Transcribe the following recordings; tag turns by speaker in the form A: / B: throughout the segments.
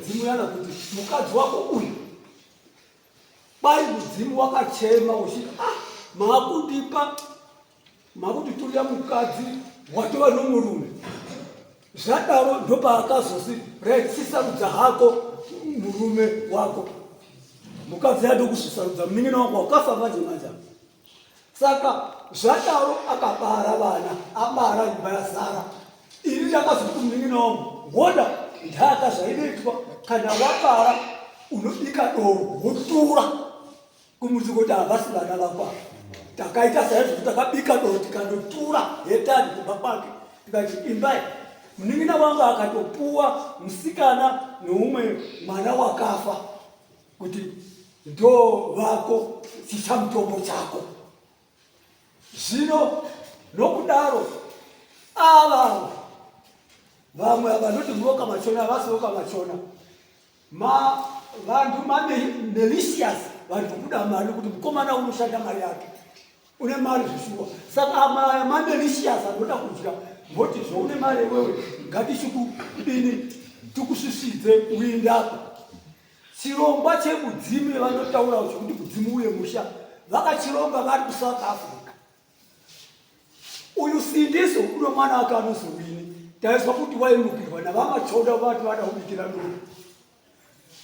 A: midzimu yana kuti mukadzi wako uyu kwai mudzimu wakachema uchiti ah maakundipa makunditurira mukadzi watova nomurume zvadaro ndopaakazosi right sisarudza hako murume wako mukadzi yade kuzvisarudza munin'ina wangu wakafa manje manje saka zvadaro akabara vana abara imba yazara ini ndakazoti munin'ina wangu woda ndaka zvainoitwa kana wabara unobika doro wotura kumuzi kuti havasi vana vako ava takaita saizvozvo takabika doro tikanotura hetani kumba kwake tikati imbai munin'ina wangu akatopuwa musikana noumwe mwana wakafa kuti ndo vako chichamutombo chako zvino nokudaro ava vamwe vanoti voka machona havasi voka machona ma vanhu mamelicious vanhu vokuda mari kuti mukomana unoshanda mari yake une mari zvishuwa saka mamelicious anoda kudya voti zvoune mari iwewe ngatichikudini tikusvisvidze uindako Chirongwa chemudzimu vanotaura chekuti mudzimu uye musha vakachironga vari kuSouth Africa. Uyu Sindiso uno mwana wake anozowini taizwa kuti waimukirwa navamachoda vati vada kubikira doro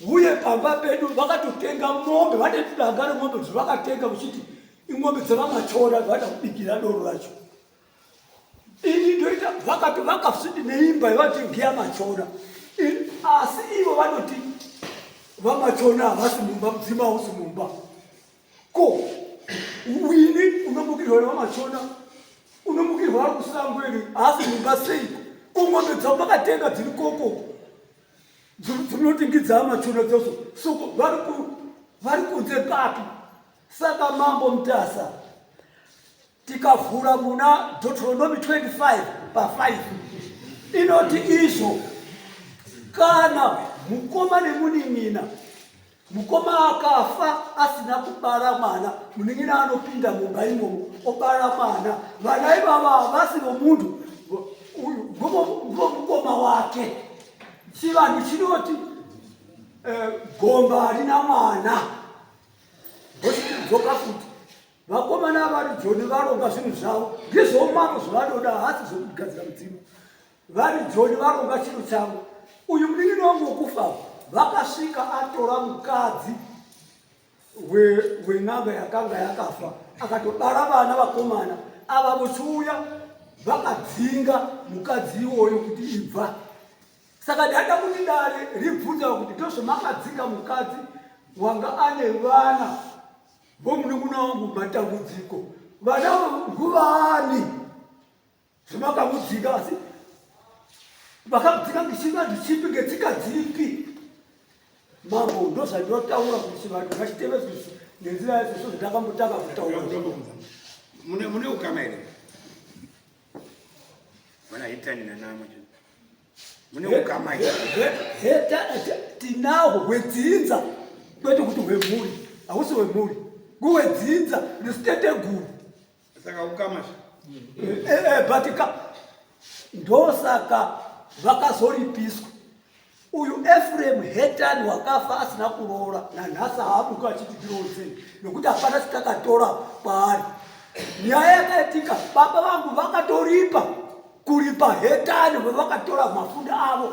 A: uye pamba pedu vakatotenga mombe vane danga remombe dzavakatenga kuchiti imombe dzavamachoda vada kubikira doro racho ini ndoita vakati vakasviti neimba yavati ngeyamachona asi ivo vanoti vamachona havasi mumba mudzima hausi mumba ko wini unomukirwa nevamachona unomukirwa ari kusango iri haasi mumba seiko ko mombe dzavo vakatenga dziri koko dzinoti ngidzaamachona dzoso soko vari kunze papi saka mambo mutasa Tikavhura muna Deuteronomy 25 pa 5 inoti izvo kana mukoma nemunin'ina mukoma akafa asina kubara mwana munin'ina anopinda mumba imomo obara mwana vana ivava havasi vomunhu ngomukoma wake chivanhu chinoti eh, gomba harina mwana dzoka futi Vakomana vari Joni varonga zvinhu zvavo ndizvo mambo zvavanoda hasi zvokugadzira mudzimu. Vari Joni varonga chinhu chavo. Uyu munin'ina wangu wokufa vakasvika atora mukadzi wen'anga yakanga yakafa akatobara vana vakomana ava vochiuya vakadzinga mukadzi iwoyo kuti ibva saka ndaida kuti dare ribvunza kuti ndozvamakadzinga mukadzi wanga ane vana Vomunun'una wangu matambudziko vana nguvani zvamakamudzika asi vakamudzika ngechivanhu chipi ngetsika dzipi mambo ndozvandinotaura kuti chivanhu ngachitevedzwe nenzira yacho so zvandakambotanga kutaura
B: mune ukama here vana hitani nanamo mune ukama
A: tinahwo hwedzinza kwete kuti hwemhuri hausi hwemhuri kuhwedzinza nesiteteguru
B: saka ukama
A: eh, eh, but ka ndosaka vakazoripiswa uyu efrem hetani wakafa asina kuroora nanhasi haamuka achiti ndirodzei nokuti hapana chitakatora kwaari nyaya yakaitika baba vangu vakatoripa kuripa hetani vavakatora mafunde avo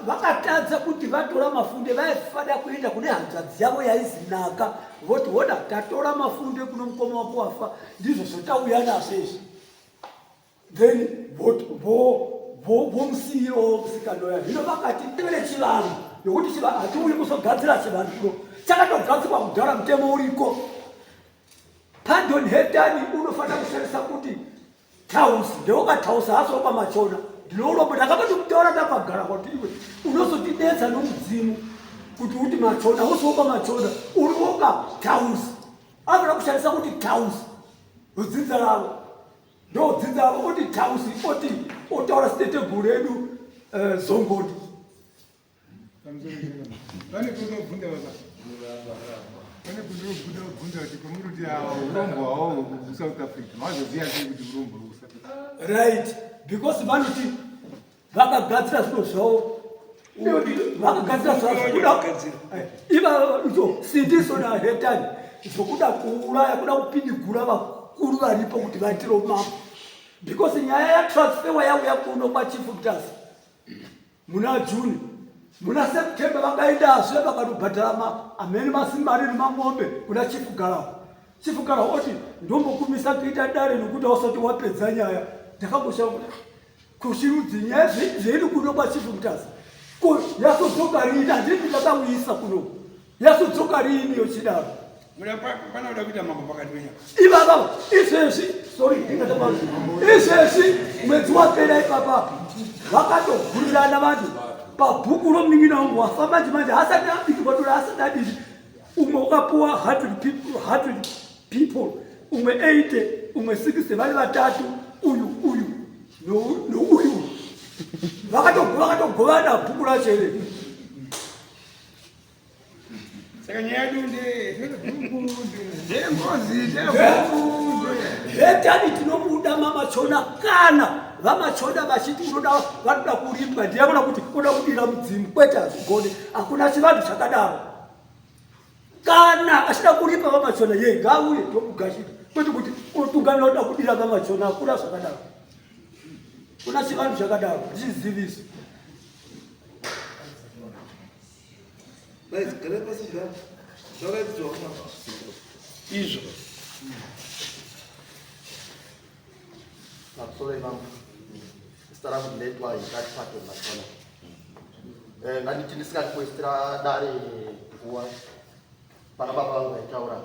A: vakatadza kuti vatora mafunde vaifanira kuenda kune hanzvadzi yavo yaizinaka voti hoda tatora mafunde kuno mukoma wako wafa ndizvo zvotauya nazvo izvi then vomusiyiwo musikana uya hino vakati tevere chivanhu nokuti chivanhu hatiuyi kuzogadzira chivanhu kuno chakatogadzirwa kudhara mutemo uriko Pardon Hetani unofanira kushandisa kuti tausi ndewakatausa hasi wapamachona ndinourombo ndakabati kutaura ndakagara kwati iwe unozotidetsa nomudzimu kuti uti machona hausi wopamachona uri woka tausi anofanira kushandisa kuti tausi rudzinza ravo ndodzinza ravo oti tausi oti otaura siteteguru redu eh, zongoni
B: Pane kunobvunza baba. Pane kunobvunza bvunza kuti pamuri kuti awa urombo hawo kuSouth Africa. Mazoziva sei kuti urombo kuSouth Africa?
A: Right, because vanoti vakagadzira zvinhu zvavo. Vakagadzira zvakuda eh, iva izo sindiso nahetani zvokuda kuuraya kuda kupindigura vakuru varipo kuti vaitire umambo because nyaya yatransferwa yauya kuno kwachief mutasa muna June muna September vakaendazve vakanobhadhara amene masimari nemang'ombe kuna Chief Garawo. Chief Garawo oti ndombokumisa kuita dare nokuti hausati wapedza nyaya. Ndakamboshaya kuti kuchirudzi nyaya zveiri kuno kwaChief Mutasa ko yasodzoka rini? Handiti ndakauyisa kuno yasodzoka rini yochidaro
B: panoda kuita mambo pakati penyu
A: ivava izvezvi sorry izvezvi mwedzi wapera ipapa vakatogurirana vanhu pabhuku romunin'ina wangu wafa manje manje asati abikirwa dora asati adini umwe wakapuwa 100 people, 100 people umwe 80 umwe 60 vari vatatu uyu uyu nouyu vakatogovana bhuku racho iri
B: Saka nyaya yedu ndeyengozi
A: hetani tinobuda mamachona kana vamachona vachiti unoda vanoda kuripwa ndiyavona kuti unoda kudira mudzimu kwete hazvigone hakuna chivanhu chakadaro kana achida kuripa vamachona ye ngauye tokugashira kwete kuti unotungamira unoda kudira vamachona hakuna zvakadaro kuna chivanhu chakadaro ndichiziviso
C: Izvo.
D: Pamusoro imambo. Zita rangu ndinoitwa Hikati Paton Machona. Eh, nganditi ndisingati kuistira dare nguva pana baba vangu vaitaura.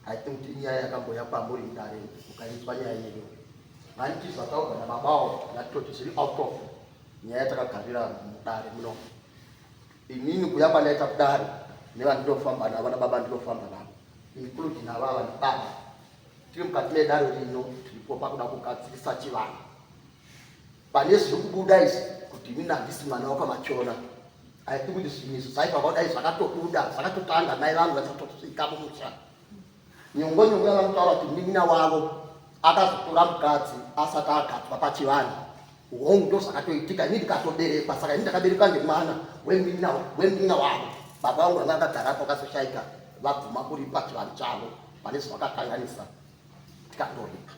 D: I think kuti inyaya yakambouya kwamuri mudare mukainzwa nyaya yenyu. Nganditi zvataurwa nababawo ngatitoti zviri out of nyaya yatakagarira mudare muno. Inini kuya kwandaita kudare nevandinofamba navo nababa ndinofamba navo including avava nababa tiri mukati medare rino tiripo pakuda kugadzirisa chivanhu pane zviri kubuda izvi kuti inini handisi mwana wakwamachona i think kuti zvinhu izvi zvaibva kudai zvakatobuda zvakatotanga mai vangu vachatosvika mumusha Nyongo nyongo yavanotaura kuti munin'ina wavo akazotora mukadzi asati agadzwa pachivanhu. Hongu ndozvakatoitika ini ndikatoberekwa saka ini ndakaberekwa ngemwana wemunin'ina wavo. Baba vangu vanga vakagara pakazoshaika vabvuma kuripa chivanhu chavo pane zvavakakanganisa tikatoripa.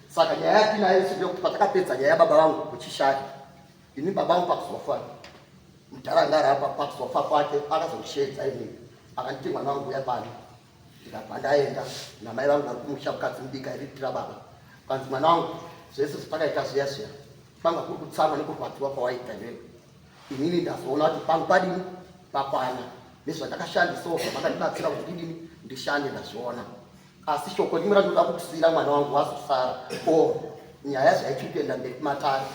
D: Saka nyaya yatinayo isu ndeyekuti patakapedza nyaya yababa vangu kuchishaya ini baba vangu pakuzofa mudhara anga ari apa pakuzofa kwake akazondisheedza inini akanditi mwana wangu uya pano ndikabva ndaenda namai vangu vari kumusha mukadzi mudiki airitira baba kwanzi mwana wangu zvese zvatakaita zviya zviya kwanga kuri kutsamwa nekurwadziwa kwawaita iwewe inini ndazoona kuti pangu padini pakwana nezvandakashandisawo zvamakandibatsira kuti ndidini ndishande ndazviona asi shoko rimwe randinoda kukusiyira mwana wangu wazosara o nyaya zvaichiri kuenda mberi kumatare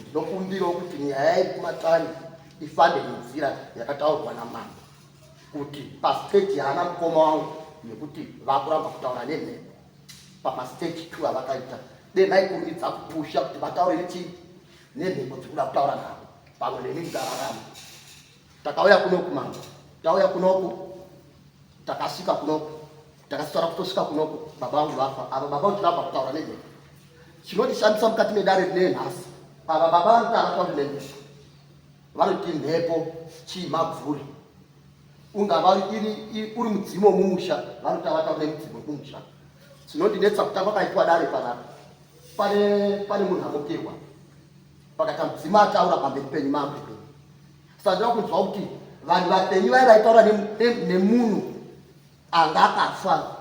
D: ndinokumbirawo kuti nyaya iri kumatare ifambe nenzira yakataurwa namambo kuti pastage yaana mukoma wangu yekuti vakuramba kutaura nemhepo pamastage two avakaita dei maikurumidza kupusha kuti vataure nechii nemhepo dzikuda kutaura navo pamwe neni ndararama takauya kunoku mama tauya kunoku takasvika kunoku takasara kutosvika kunoku baba vangu vafa ava baba vangu tinabva kutaura nemhepo chinondishamisa mukati medare rine nhasi ava baba vangu tavatauri nemhepo Vanoti mhepo chii mabvuri ungava iri uri mudzimu womumusha vanoti avata kune mudzimu wemumusha chinondinetsa kutanga kwakaitwa dare panapa pane pane munhu amukirwa pakaita mudzimu ataura pamberi penyu mambo saka ndinoda kunzwa kuti vanhu vapenyu vaya vaitaura nemunhu anga akafa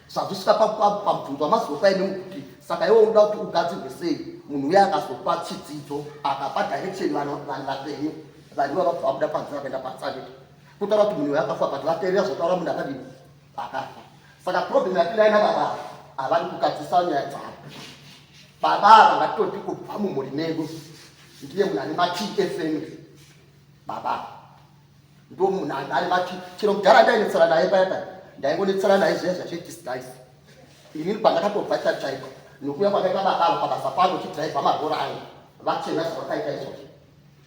D: zvazosvika pamubvunzo wamazopa imi mukuti saka iwe unoda kuti ugadzirwe sei munhu uye akazopa chidzidzo akapa direction vanhu vapenyu vanhu iva vabva vabuda panze vakaenda patsavete kutaura kuti munhu uyo akafa but vateerera zvataura munhu akadini akafa saka problem yatinayo nababa havadi kugadzirisa nyaya dzavo baba ava ngatitoti kubva mumhuri medu ndiye munhu ane matfm baba ndo munhu anga ari mati chero mudhara ndainetsana naye paya paya ndaingonetsana naye zviya zvazvedisguise inini pandakatobva cha chaiko nokuya kwakaita baba avo pabasa pangu chidhiraivha marora ayo vachena zvavakaita izvozvo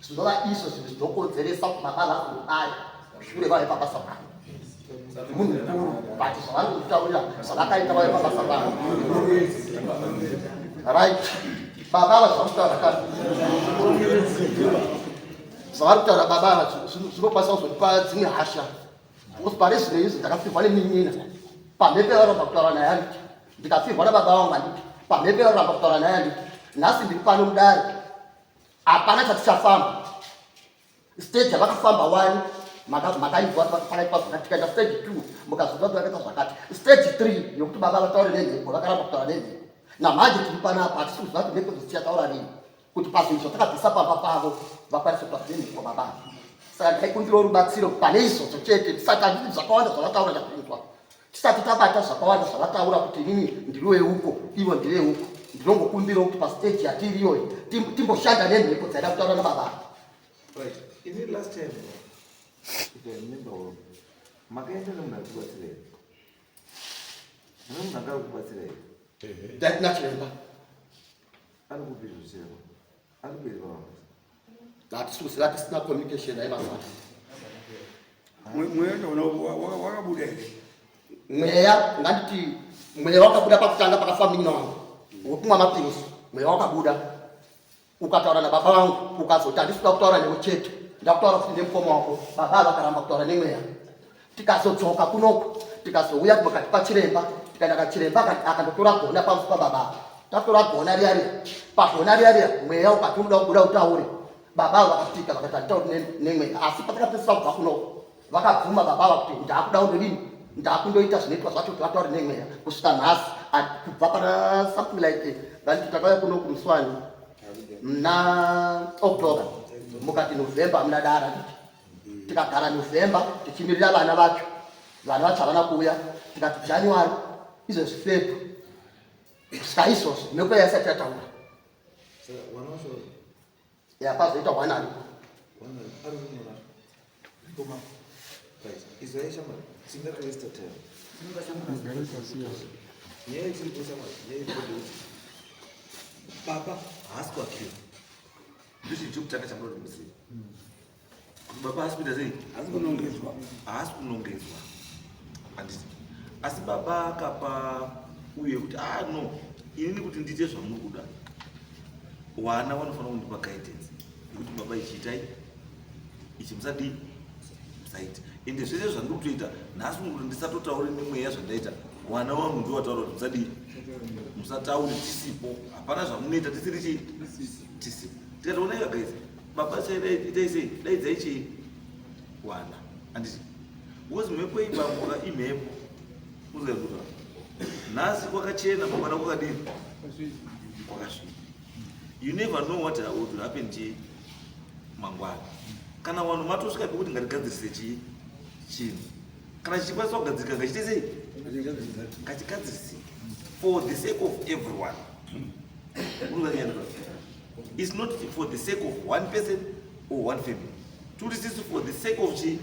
D: zvinova izvo zvinhu zvinokonzeresa kuti baba vazodai shure vave pabasa pangu munhu mukuru but zvavari kutaurira zvavakaita vave pabasa pangu right baba ava zvavakutaura ka Zvavari kutaura baba ava zvinokwanisa kuzondipa dzimwe hasha because pari zvino izvi ndakafirwa nemunin'ina pamhepo yavaramba kutaura naye anditi ndikafirwa nababa vangu anditi pamhepo yavaramba kutaura naye anditi nhasi ndiri pano mudare hapana chatichafamba stage yavakafamba one makainzwa pakaitwa zvakati tikaenda stage two mukazonzwa vakaita zvakati stage three yokuti baba vataure nemhepo vakaramba kutaura nemhepo namanje tiri panapa hatisi kuziva kuti mhepo dzichataura rini kuti pazvinhu zvatakabvisa pamba pavo vakwanise kutaura nemhepo baba saka ndaikumbirawo rubatsiro pane izvozvo chete tisati handiti zvakawanda zvavataura ndazvinzwa tisati tabata zvakawanda zvavataura kuti inini ndiri weuko ivo ndeveuko ndinongokumbirawo kuti pastage yatiri iyoyo timboshanda nemhepo dzaida kutaura nababa
E: Right. Ini last time, if I remember well, makaenda nemunhu ari kubatsira here? Mune munhu anga ari kubatsira here?
D: Ndatina chiremba.
E: Ari kupi izvo chiremba? Ari kupi pamabasa?
D: Hatisi kuziva tisina communication naye mazuva.
B: Mweya wakabuda here?
D: Mweya nganditi mweya wakabuda pakutanga pakafa munin'ina wangu wekumwa mapirisi mweya wakabuda ukataura nababa vangu ukazoti handisi kuda kutaura newe chete ndakutaura futi nemukoma wako baba vakaramba kutaura nemweya tikazodzoka kunoku tikazouya pakati pachiremba tikaenda kachiremba akandotora gona pamusi pababa tatora gona riya riya pagona riya riya mweya ukati unoda kubuda utaure baba vakatika vakati handitauri nemweya asi patakapedzisa kubva kunoku Vakabvuma baba ava kuti ndakuda kundodini ndakundoita zvinoitwa zvacho kuti vataure nemweya kusvika nhasi kubva pana something like vanti takauya kuno kumuswani muna October mukati November muna dara nditi tikagara November tichimirira vana vacho vana vacho havana kuuya tikati January izvezvi Feb kusvika izvozvo mhepo yaisati yataura Ya pazoita one aripo.
E: One ari kumona. Koma. Right. Izwai shamwari. Singati waste time. Nyaya ichiripo shamwari. Nyaya iripo ndeyekuti baba haasi kuakira. Ndochinhu chekutanga chamunoda kuti muzive. Kuti baba haasi kuita sei?
B: Haasi kunongedzwa.
E: Haasi kunongedzwa. Handiti. Asi baba akapa uye kuti ah no, inini kuti ndiite zvamuri kuda. Wana wanofanira kundipa guidance yekuti baba ichi itai, ichi musadii, musaita. Ende zvese zvandiri kutoita nhasi kuti ndisatotaure nemweya zvandaita, wana wangu ndiwo wataura kuti musadii, musataure tisipo, hapana zvamunoita tisiri chii, tisipo. Tikati onai guys, baba itai sei, daidzai chii, wana, handiti? Because mhepo ibamboka imhepo. Uzaikuta. Nhasi kwakachena mangwana kwakadini? Kwakasviba. You never know what would happen chii mangwana. Kana vanhu matosvika pekuti ngatigadzirise chii chinhu. Kana chichikwanisa kugadzirika ngachite sei? Ngachigadzirise for the sake of everyone. It's not for the sake of one person or one family. Turi sisu for the sake of chi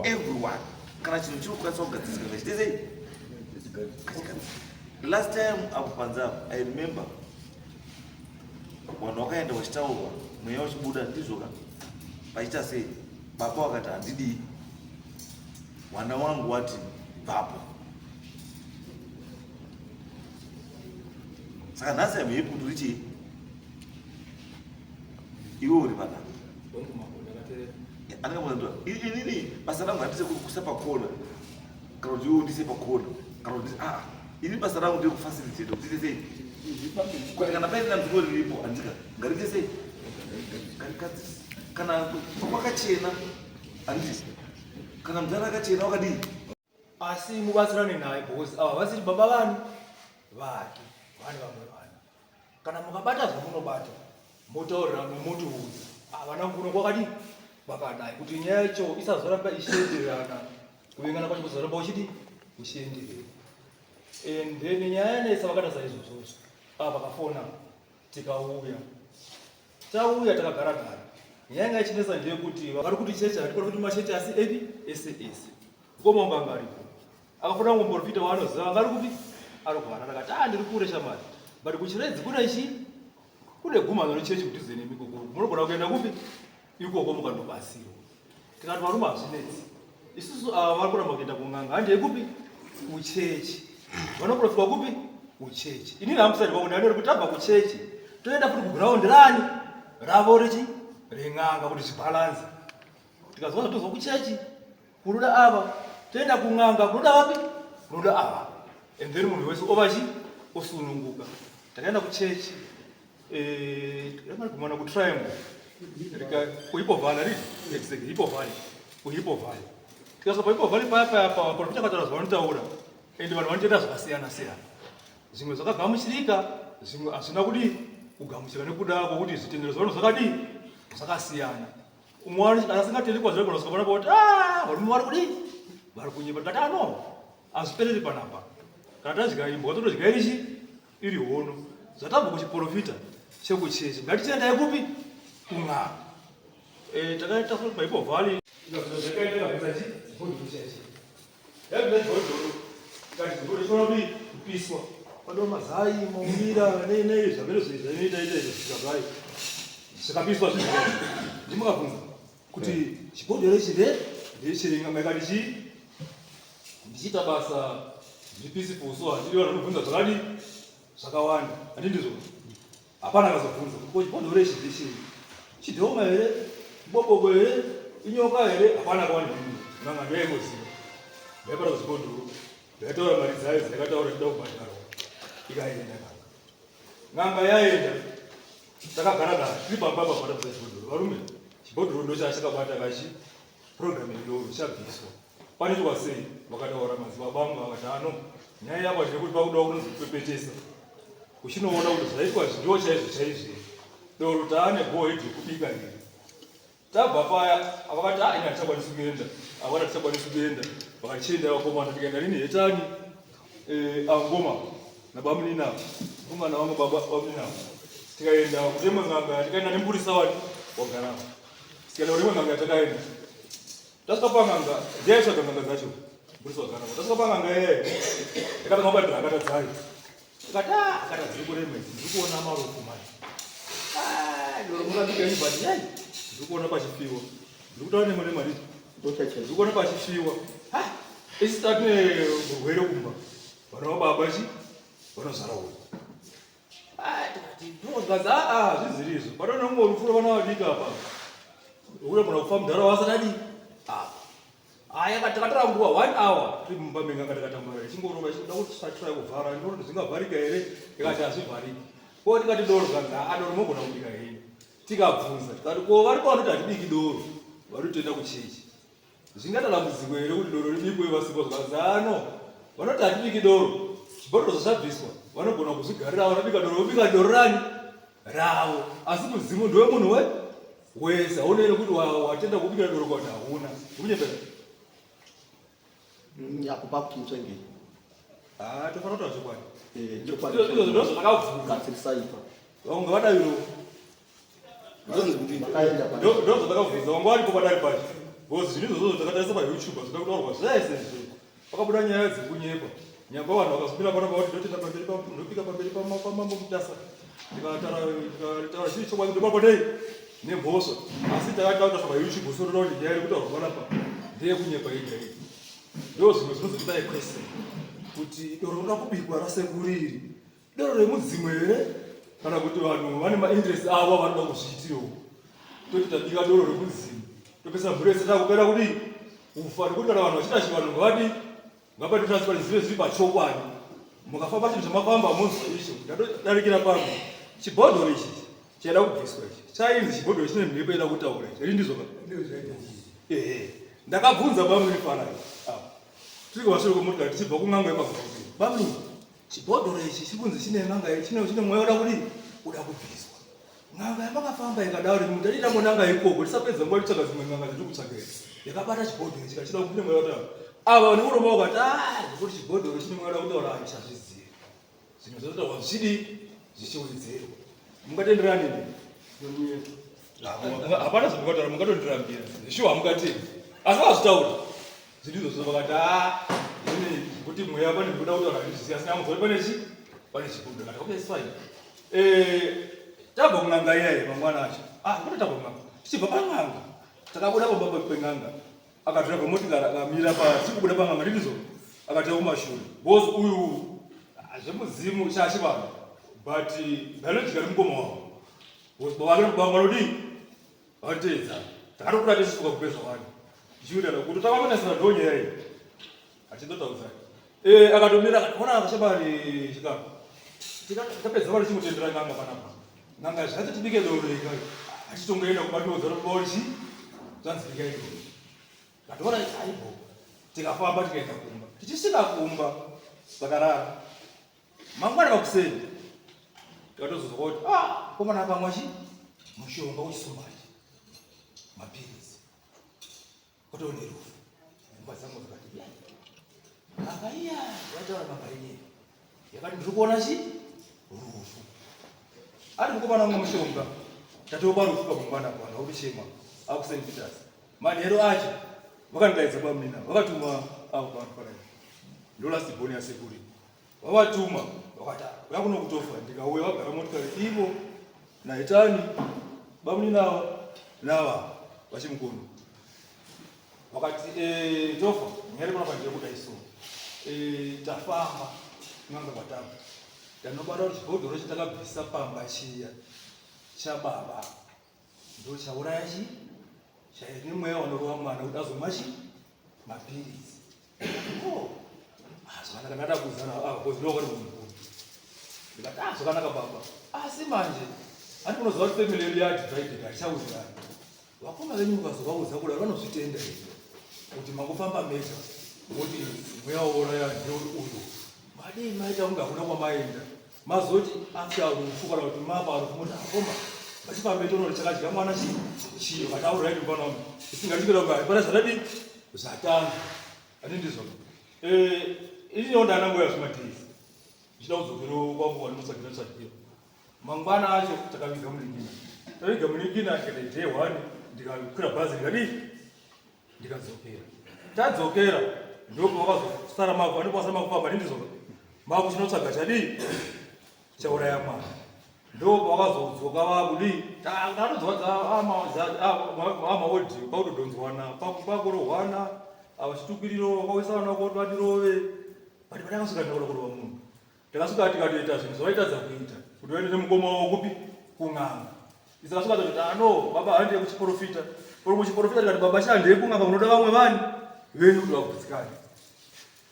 E: everyone. Kana chinhu chiri kukwanisa kugadzirika ngachite sei? Last time apo panze apo, I remember vanhu vakaenda vachitaurwa mweya uchibuda ndizvo ka vachiita sei baba vakati handidii mwana wangu wati bvapo saka nhasi hamhepi kuti uri chii iwe uri panapa inini basa rangu handise kusa pakona kana kuti iwe undise pakona kana kuti aa ah, ini basa rangu ndekufacilitate kuti ite sei kuti kana paine dambudziko riripo handika ngariite sei ngarigadzise kana kwakachena handiti kana mudhara akachena wakadii
F: asi mubatsirane naye because ava vasiri baba vani vake vane vamwe vana kana mukabata zvamunobata motaurirana motiudza havana kuno kwakadii kwakadai kuti nyaya yacho isazoramba ichienderana kuvengana kwacho kuzoramba uchidi kuchienderera and then nyaya yanetsa vakaita saizvozvozvo ava vakafona tikauya tauya takagara gara nyaya yanga ichinetsa ndeyekuti vari kuti chechi hatikona kuti machechi asi epi ese ese mukoma wangu anga aripo akafona kumuprofita waanoziva anga ari kupi ari kuharare akati ah ndiri kure shamari but kuchiredzi kune chi kune gumano rechechi kudhuze nemi ikoko munogona kuenda kupi ikoko mukandobatsirwa tikati varume hazvinetsi isusu ava vari kuramba kuenda kun'anga handi yekupi kuchechi vanoprofitwa kupi kuchechi inini hamusati vaona anori kuti tabva kuchechi toenda futi kugraundi rani ravo rechi Ren'anga kuti zvibhalanze. Tikazwa zvatozwa kuchechi kunoda ava, toenda kun'anga kunoda vapi? Kunoda ava. And then munhu wese ova chi osununguka. Takaenda kuchechi eh kumana ku triangle. Rika ku Hippo Valley, right? Exactly, Hippo Valley. Ku Hippo Valley. Tikasvika pa Hippo Valley paya paya pa profita akataura zvavanotaura. And vanhu vanotoita zvakasiyana siyana. Zvimwe zvakagamuchirika, zvimwe hazvina kudii kugamuchira nekuda kwokuti zvitendero zvavanhu zvakadii zvakasiyana. Umwe asingatendi kwazviri kunosvika panapa kuti ah, varume vari kudii vari kunyepa. Tikati ano ah, hazvipereri panapa. Kana tadya imbwa totodya iri chi iri hono. Zvatabva kuchiporofita chekuchechi ngatichiendai kupi kun'anga. Eh, takaita paIpo Valley. Zvakaita kabisa chi bhodhoro chaicho. Kupiswa pado mazai maumira nei nei zvamene zvinoita ita izvo zvikazvai zvikapiswa zvinhu ndimakabvunza kuti chibhodhoro ichi nde ndechei nganga ikati chii ndichiita basa ndiri peaceful so handidi vanhu vanobvunza zvakadii zvakawanda handi ndizvo Hapana akazobvunza kuti ko chibhodhoro ichi ndechii? Chidhoma here? Bobobo here? Inyoka here? Hapana akawana mhinduro. N'anga ndoyaingoziva. Ndaibata kuchibhodhoro. Ndaitaura mari dzayo dzandakataura ndichida kubhadharwa. Ikaenda n'anga. N'anga yaenda. Takagara nayo tiri pamba apa pabata chibhodhoro. Varume, chibhodhoro ndochachakabata kachi program yedoro chabviswa. Panoitwa sei? Vakataura madzibaba angu vakati ano nyaya yako ndeyekuti pakuda kunonzi kupepetesa. Uchinoona kuti zvaitwa izvi ndiwo chaizvo chaizvo here. Doro taane go ahead yekubika here. Tabva paya vakati ah ini hatichakwanisi kuenda. Havana tichakwanisi kuenda. Vakati chiendai vakomana tikaenda nini hetani eh, angoma nabamunini ava. Mkomana wangu baba bamunini ava. Tikaenda kutemwe n'anga tikaenda nemupurisa wani wagara. Tikaenda kutemwe n'anga takaenda. Tasvika pan'anga, ndiye aitsvaga n'anga dzacho. Mupurisa wagara. Tasvika pan'anga iyeyo. Yakatanga kubatira hakata dzayo. Tikati ah, hakata dziri kurema idzi. Ndiri kuona marufu manje. Ah, doro murambika ini but yai. Ndiri kuona pachifiwa. Ndiri kutaura nemwe nemari. Ndiri kuona pachifiwa. Ah, isi tatine murwere kumba. Vana vababa chi vanozara uyu. Ah, tikati ndozvazi ah, ah zviziri izvo. Panoona mumwe rufu rwevana vadiki apa. Unogona kufa mudhara wasati adii? Apa. Aya takatora nguva one hour tiri mumba menganga takatambara ichingorova ichida kuti tisatry kuvhara ndinoona kuti zvingavharika here ikati hazvivhariki. Ko tikati doro zvanzi haa doro mogona kubika henyu. Tikabvunza tikati ko varipo vanoti hatibiki doro vanotenda kuchechi. Zvingaita dambudziko here kuti doro ribikwe vasipo zvikanzi haa no vanoti hatibiki doro zvibhodhoro zvachabviswa vanogona kuzvigarira vanobika doro vobika doro rani ravo asi mudzimu ndewemunhu we wese hauna here kuti watenda kubikira doro kwati hauna ndikunyepera
D: Apo pakuti mutsvengei.
F: Ah, tofanira kutaura chokwadi.
D: Eh, chokwadi.
F: Izvo ndozvatakabvunza.
D: Gadzirisai ipa.
F: Vamwe ngavadavirewo. Ndozvatakabvunza vanga varipo padare pacho. Because zvinhu izvozvo takatarisa paYouTube hazvina kutaurwa zvese izvo. Pakabuda nyaya dzekunyepa. Nyamba vanhu vakazopinda pano pakuti ndotenda pamberi pa ndopika pamberi pamambo Mutasa. Ndikataura chii chokwadi ndobatwa nei nemhosva. Asi takataura paYouTube so toda kuti nyaya iri kutaurwa panapa ndeyekunyepa yega yega. Ndozvimwe zvinozotipa question kuti doro rinoda kubikwa rasekuru iri Doro remudzimu here kana kuti vanhu vane mainterest avo avanoda kuzviitirawo toti tabika doro remudzimu topesa mhuri yese takupera kudii kufa nekuti kana vanhu vachiita chivanhu ngavadii ngapati transparent zive zviri pachokwadi mukafamba chinhu chamafamba monzwa icho ndatodarikira pano chibhodhoro ichi chaida kubviswa ichi chainzi chibhodhoro chine mhepo yaida kutaura ichi iri ndizvo ehe ndakabvunza bamuni farai apa tiri kumashure kwemotikari tichibva kun'anga yepagurubi bamuni Chibhodhoro ichi chiri kunzi chine n'anga chine chine mweya uda kudii? Uda kubviswa. N'anga yamakafamba ikadaro imi mutati tambonanga ikoko tisapedza nguva titsvaga dzimwe n'anga dzatiri kutsvaga idzi. Yakabata chibhodhoro ichi kachida kune mweya kutaura. Ava vane urombo vakati ah zvekuti chibhodhoro chine mweya uda kutaura handichazvizivi. Zvinhu zvinotaurwa zvichidii? Zvichiwedzerwa. Mungatenderani neni? Hapana zvamungataura mungatondirambira. Shuwa hamungatendi. Asi vazvitaura. Zvinhu izvozvo vakati haa ini kuti mweya pane kuda kutaura handizvizivi asi ndamuzwa pane chi pane chibudo ndakati okay it's fine. Eh tabva kun'anga iya iya mangwana acho. Ah kuto tabva kun'anga. Tichibva pan'anga. Takabuda pamba pen'anga. Akadrive motikari akamira pa tiri kubuda pan'anga ndizvo akatira kumashure. Because uyu ah, zvemudzimu chachivanhu but biologically mukoma wavo. Because baba vake vanodii? Vateedza. Takatokura tese tukakupe zvawani. Tichiwirirana kuti takakonesana ndo nyaya iyi. Achindotaudzai. Eh akatomira akaona akashabari chikafu. Tikapedza vari chimutendera n'anga panapa. N'anga zvati tibike doro ika. Achitongoenda kubatodza rubori chi. Zvanzi bikai doro. Katoona aibo. Tikafamba tikaenda kumba. Tichisvika kumba takarara. Mangwana makuseni tikatozozwa kuti ah komana akamwa chi mushonga wechisumbachi mapiritsi kutoo nerufu mumba dzangu dzakati ya aka iya yataura manga iye yakati ndiri kuona chi rufu ari mukomana umwe mushonga tatopa rufu pamangwana apo vanhu vakuchema akuSt Peters manheru acho vakandidaidza bamunina vakatuma avo vanhu panai ndolast born yasekuru Vavatuma vakati uya kuno kutofa ndikauya vagara motikari ivo naitani bamunini ava nava vachimukono vakati eh, tofa nyaya iri panapa ndeyekuda isu eh, tafamba n'anga kwatanga tanobata kuti chibhodhoro chatakabvisa pamba chiya chababa ndochauraya chi chaine mweya wanorova mwana kuti azomwa chi mapiritsi Oh, ah, zvakanaka ndada kuuzana ah, because ndoo vari munhu ndikati ah, zvakanaka baba asi manje handi munoziva kuti family yedu yadivided hatichaudzirani vakoma venyu mukazovaudza kudaro vanozvitenda here kuti mangofamba mega moti mweya wauraya ndeuyu madii maita kunge hakuna kwamaenda mazoti after rufu kana kuti mapa rufu moti akoma vachifambe tono chakadya mwana chi chiyo kataura right mfana wangu isingachikira kunga hapana zvadadi zvatanga ani ndizvo eh ini ndona ndana mbuya zvimadhizi ndichida kudzokera kwangu wandinotsvagira tsvagira mangwana acho takaviga munikina taviga munikina ndikaita day one ndikakwira bhazi ndikadii ndikadzokera tadzokera ndopavakazosara mavhu andopasara mavhu pamba ndindizoka mavhu chinotsvaga chadii chauraya mwana ndopavakazodzoka vakudii tatodzoka amaodhiyo pakutodhonzwana pakurohwana avachitukiriro vakawisana nako vatirove but patakasvika ndakaona kurova munhu Takasvika tikatoita zvinhu zvavaitadza kuita kuti vaende nemukoma wavo kupi kun'anga. Isa kasvika toti ah no baba handei kuchiporofita. Uri kuchiporofita tikati baba sha handei kun'anga kunoda vamwe vani venyu kuti vagutsikane.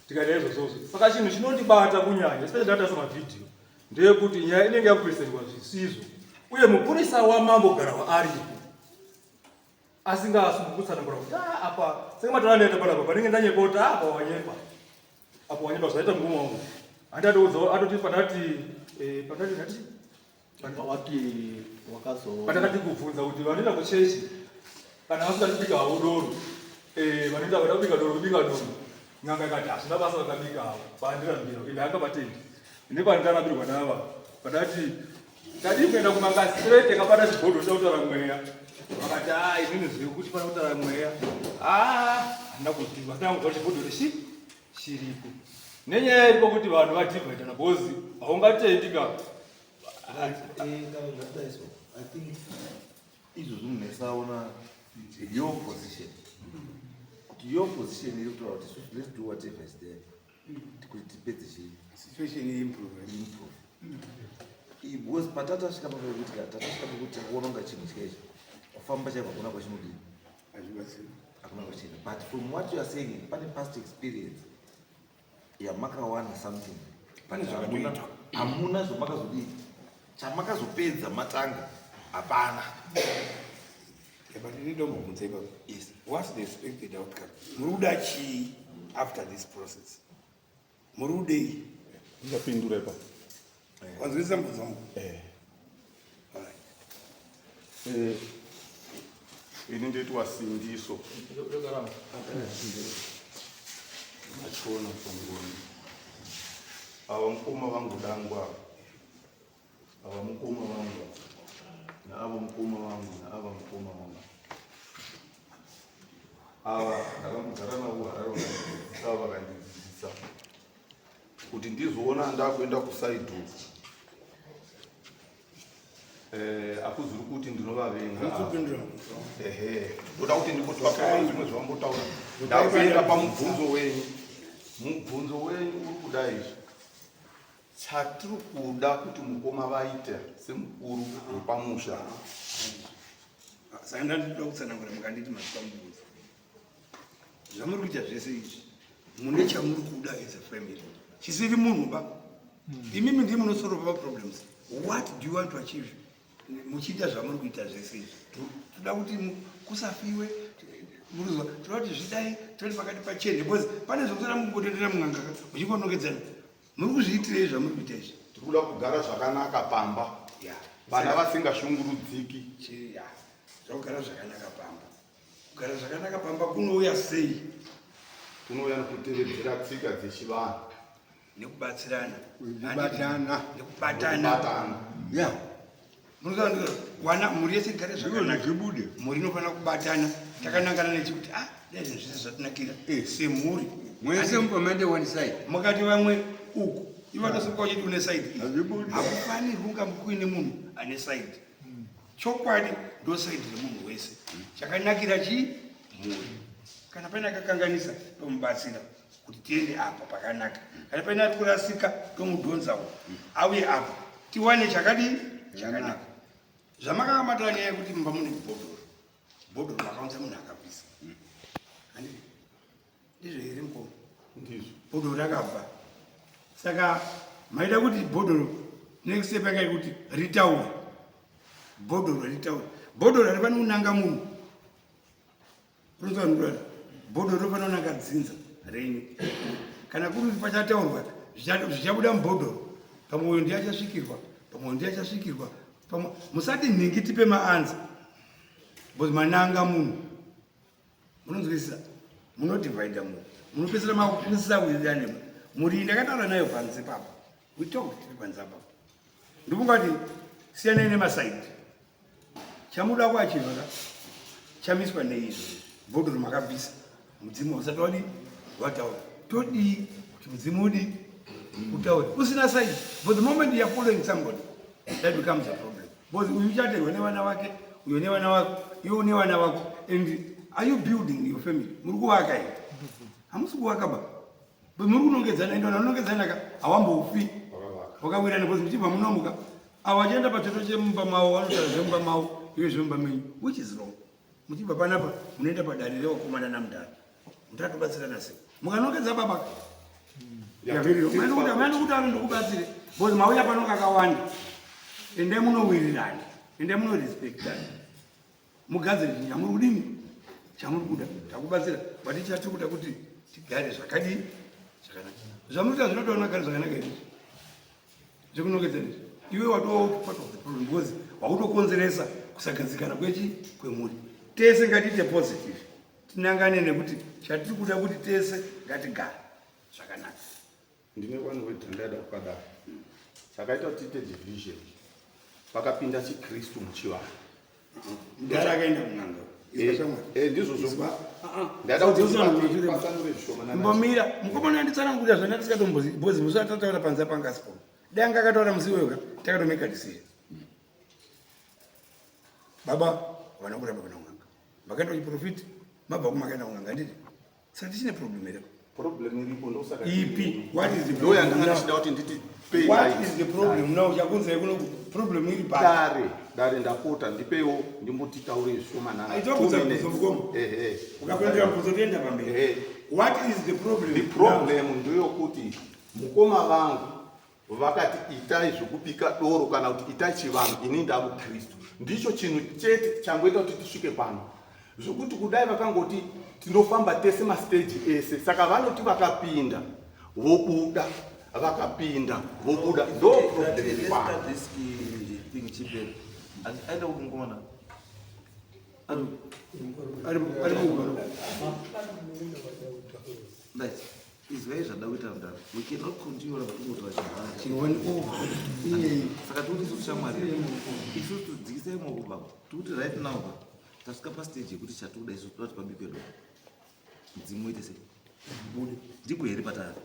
F: Tikaita izvozvozvo. Saka chinhu chinondibata kunyanya especially ndatarisa mavhidhiyo ndeyekuti nyaya inenge yakupresentwa zvisizvo uye mupurisa wamambo garahwa aripo asingaasumbi kutsanangura kuti ah, apa senge mataura ndaita panapa panenge ndanyepa kuti ah, apa wanyepa apo wanyepa zvaita mukoma wangu handi atoudza atoti pandati eh, pandati ndati
C: wati wakazo
F: pandakati kubvunza kuti vanoenda kuchechi kana vasingadi kubika havo doro eh, vanoenda vada kubika doro kubika doro n'anga ikati hazvina basa vakabika havo pandirambiro ende angabatendi nepandikarambirwa nava pandati Tadii kuenda kumanga straight akabata chibhodho chida kutaura mweya. Vakati ah inini zvekuti pana kutaura mweya. Ah handina kuzvinzwa. Ndanga kuzwa chibhodho richi chiripo. Nenyaya iripo kuti vanhu vadivhaitana because haungatendi ka.
E: I think izvozvo munhu esaona your position kuti your position iri kutaura kuti isusu let's do whatever is there kuti tipedze chii
B: situation improve
E: improve because patatasvika papekuti ka tatasvika pekuti takuona kunga chinhu chikaichi kufamba chaiko hakuna kwachinodii
B: hazvibatsiri
E: hakuna kwachina but from what you are saying pane past experience yamakawana something
B: Pane zvakatoitwa.
E: hamuna zvamakazodii chamakazopedza matanga hapana
B: Yeah, but ini ndombobvunza ipapo
E: yes
B: what's the expected outcome muri kuda chii after this process muri kudei
G: Ndapindura ipapo.
B: Wanzwisisa mubvunzo wangu?
G: Eh.
B: Alright.
G: Eh, ini ndoitwa Sindiso. Machona from Ngoni. Ava mukoma vangu dangwa. Ava mukoma vangu. Naava mukoma vangu, naava mukoma vangu. Ava ndakambogara navo Harare vakandidzidzisa vakandidzidzisa kuti ndizoona ndakuenda kusaidhu eh, akuzuri kuti ndinovavenga
B: Unopindura mubvunzo wangu.
G: ehe ndoda kuti ndikuti vakaura zvimwe zvavambotaura ndakuenda pamubvunzo wenyu mubvunzo wenyu uri kuda izvi chatiri kuda kuti mukoma vaite semukuru wepamusha
H: Saka ndandinoda kutsanangura mukanditi mazipa mubvunzo. Zvamuri kuita zvese izvi mune chamuri kuda as a family chisiri munhu ba. Imimi ndimi munosoropa maproblems. What do you want to achieve muchiita zvamuri kuita zvese izvi? Toda kuti kusafiwe muruzwa, toda kuti zvidai, toda kuti pakati pachene because pane zvekutora mukungotendera mun'anga muchingonongedzana. Muri kuzviitirei zvamuri kuita izvi?
G: Tiri kuda kugara zvakanaka pamba. Vana vasingashungurudziki.
H: Zvakugara zvakanaka pamba. Kugara zvakanaka pamba kunouya sei?
G: Kunouya nekutevedzera tsika dzechivanhu.
H: Nekubatsirana.
B: Nekubatana.
H: Nekubatana.
B: Yeah.
H: Wana mhuri yese igare zvakanaka.
B: Zvibude.
H: Mhuri inofanira kubatana. Takanangana nechikuti ah dai zvinhu zvese zvatinakira eh, semhuri.
B: Mwese mupamende one side.
H: Mukati vamwe uku ivo vanosuka uchiti une side iyi. Hakufanirwi kunga kuine munhu ane side. Chokwadi ndo side remunhu wese. Chakanakira chii? Mhuri. Kana pane akakanganisa tomubatsira kuti tiende apa pakanaka. Kana pane ari kurasika tomudhonzawo auye apa tiwane chakadii chakanaka. Zvamakanga nyaya yekuti mumba mune bhodhoro. Bhodhoro makaunza munhu akabvisa. Handiti? Ndizvo here mukoma?
G: Ndizvo.
H: Bhodhoro rakabva. Saka maida kuti bhodhoro next step yanga kuti ritaure. Bhodhoro ritaure. Bhodhoro harifaniri kunanga munhu. Rinofanira bhodhoro rinofanira kunanga dzinza renyu. Kana kuri kuti pachataurwa zvichabuda mubhodhoro. Pamwe uyo ndiye achasvikirwa, pamwe uyo ndiye achasvikirwa. Pamwe musati nhingi tipe maanza. Because mananga munhu. Munonzwisisa? Munodivhaidha munhu. Munopedzisira makusawirirana. Mhuri ndakataura nayo panze papa. We talked tiri panze apa. Ndofunga kuti siyanai nemasaidi. Chamuda kuachivha ka chamiswa neizvo. Bhodhoro makabvisa. Mudzimu usati wadi wataura. Todii kuti mudzimu udi utaure. Usina side. For the moment you are following somebody, that becomes a problem. Because uyu uchaterwa nevana vake, uyo nevana vako, iwe une vana vako. And are you building your family? Muri kuvaka here? Hamusi kuvaka ba. But muri kunongedzana, ende vanhu vanonongedzana ka hawambofi wakawirana because muchibva munomuka avo vachienda pachoto chemumba mavo vanotaura zvemumba mavo iwe zvemumba menyu which is wrong. Muchibva panapa munoenda padare revakomana namudhara. Mutatobatsirana sei? Mukanongedza baba manokuti ano ndikubatsire because mauya pano kakawanda. Endai munowirirana, endai munorespectana. Mugadzire chinhu chamuri kudini? Chamuri kuda. Takubatsira. But chatiri kuda kuti tigare zvakadii? Zvakanaka. Zvamunoita zvinotoona gare zvakanaka izvi. Zvekunongedzera izvi. Iwe watova part of the problem because wakutokonzeresa kusagadzikana kwechi kwemhuri. Tese ngatiite positive. Tinangane nekuti chatiri kuda kuti tese ngatigare zvakanaka.
G: Ndine one word randaida kukadaro. Chakaita kuti tiite division. Pakapinda chiKristu muchivanhu.
H: Mudhara akaenda kun'anga.
G: Eh, ndizvo zvokuba. Ndaida kuti ndipatsanure zvishoma.
H: Mbomira, mukomana anditsanangurira zvandanga ndisikatombozi, because musi atataura panze panga asipo. Dai anga akataura musi iwoyo ka, takatomeka decision. Baba havana kuramba kuenda kun'anga. Makaenda kuchiprofiti, mabva kumakaenda kun'anga handiti? Saka tichine problem here?
G: Problem iripo ndosaka
H: ipi? What is the
G: problem? Ndoyandanga ndichida kuti nditi pay
H: What is the problem now? Chakunzai kuno problem iri pa.
G: Dare, dare ndapota ndipeiwo ndimboti taure zvishoma nana.
H: Aitobvunza mubvunzo mukoma.
G: Ehe.
H: Ukapindura mubvunzo toenda pamberi.
G: Ehe.
H: What is the problem?
G: The problem ndeyokuti mukoma vangu Vakati itai zvekubika doro kana kuti itai chivanhu ini ndamukristu. Ndicho chinhu chete changoita kuti tisvike pano. Zvekuti kudai vakangoti tinofamba tese mastage ese saka vanoti vakapinda vobuda vakapinda vobuda ndo problem iri pano.
E: Aenda kumukomana. Right. Izwai zvada kuita mdara. We cannot continue ramba tingotora
H: chiwani.
E: Iye. Saka tikuti isu shamwari. Isu tudzikisai maoko baba. Tikuti right now ba. Tasvika pa stage yekuti chatikuda isu toda kuti pabikwe doro. Mudzimu uite sei? Bude. Ndipo here patari?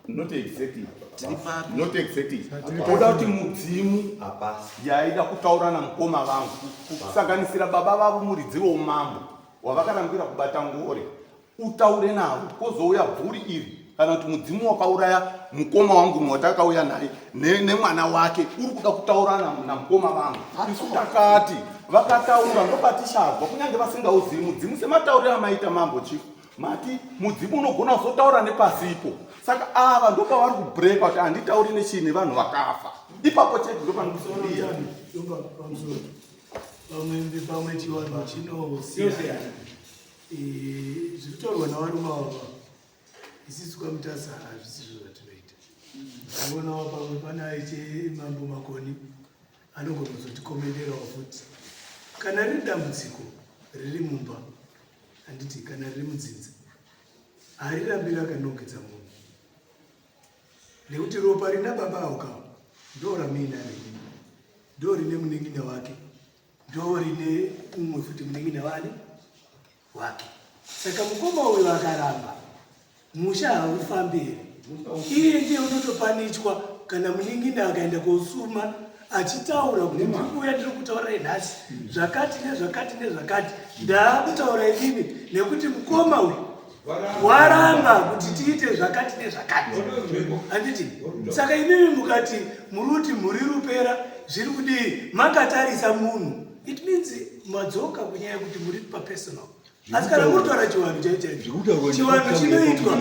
G: Not exactly.
E: Tiri papi?
G: Not exactly. Toda kuti mudzimu yaida kutaura namukoma vangu kusanganisira baba vavo muridzi weumambo wavakarambira kubata ngore utaure navo kozouya bvuri iri. kana kuti mudzimu wakauraya mukoma wangu mumwe watakauya naye nemwana wake uri kuda kutaura namukoma vangu. Isu takati vakataura ndopatichabva, kunyange vasingauzivi mudzimu sematauriro amaita mambo chief mati mudzimu unogona kuzotaura nepasipo. Saka ava ndopavari kubreka kuti handitauri nechii nevanhu vakafa. Ipapo chete ndopanokusiya.
A: Pamwe pamwe chivanhu chinosiyana. Zviri kutaurwa navarume ava isisu kwaMutasa hazvisizvo zvatinoita. Ndionawo pamwe pana iche Mambo Makoni anogona kuzotikomenderawo futi. Kana riri dambudziko riri mumba, handiti, kana riri mudzinza, harirambi rakanongedza munhu, nekuti ropa rina baba avo kawo ndo ramuinaro inini, ndo rine munin'ina wake, ndo rine umwe futi munin'ina wani wake. Saka mukoma uyu akaramba, musha haufambi here? Iye ndiye unotopanichwa kana munin'ina akaenda kosuma achitaura kuti ndiri kuuya, ndiri kutaura nhasi zvakati nezvakati nezvakati, ndaakutaura inini nekuti mukoma uyu waramba kuti tiite zvakati nezvakati, handiti? Saka imimi mukati muri kuti mhuri rupera zviri kudii, makatarisa munhu, it means madzoka kunyaya yekuti muri papersonal. Asi kana muri kutaura chivanhu chaicho chaicho, chivanhu chinoitwa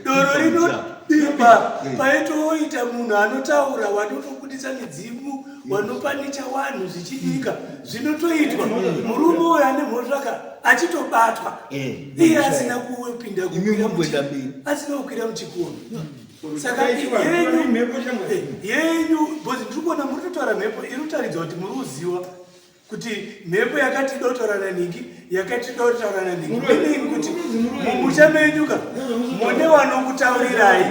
A: doro rinobikwa paitoita munhu anotaura, wanotobudisa midzimu, wanopanicha wanhu, zvichidika zvinotoitwa. Murume uyo ane mhosva ka achitobatwa iye asina kupinda asina kukwira muchikoro. Saka yenyu because ndiri kuona muri kutotaura mhepo iri kutaridza kuti muri kuziva kuti mhepo yakati dotaura naningi, yakati dotaura naningi, meaning kuti mumusha menyu ka mune vanokutaurirai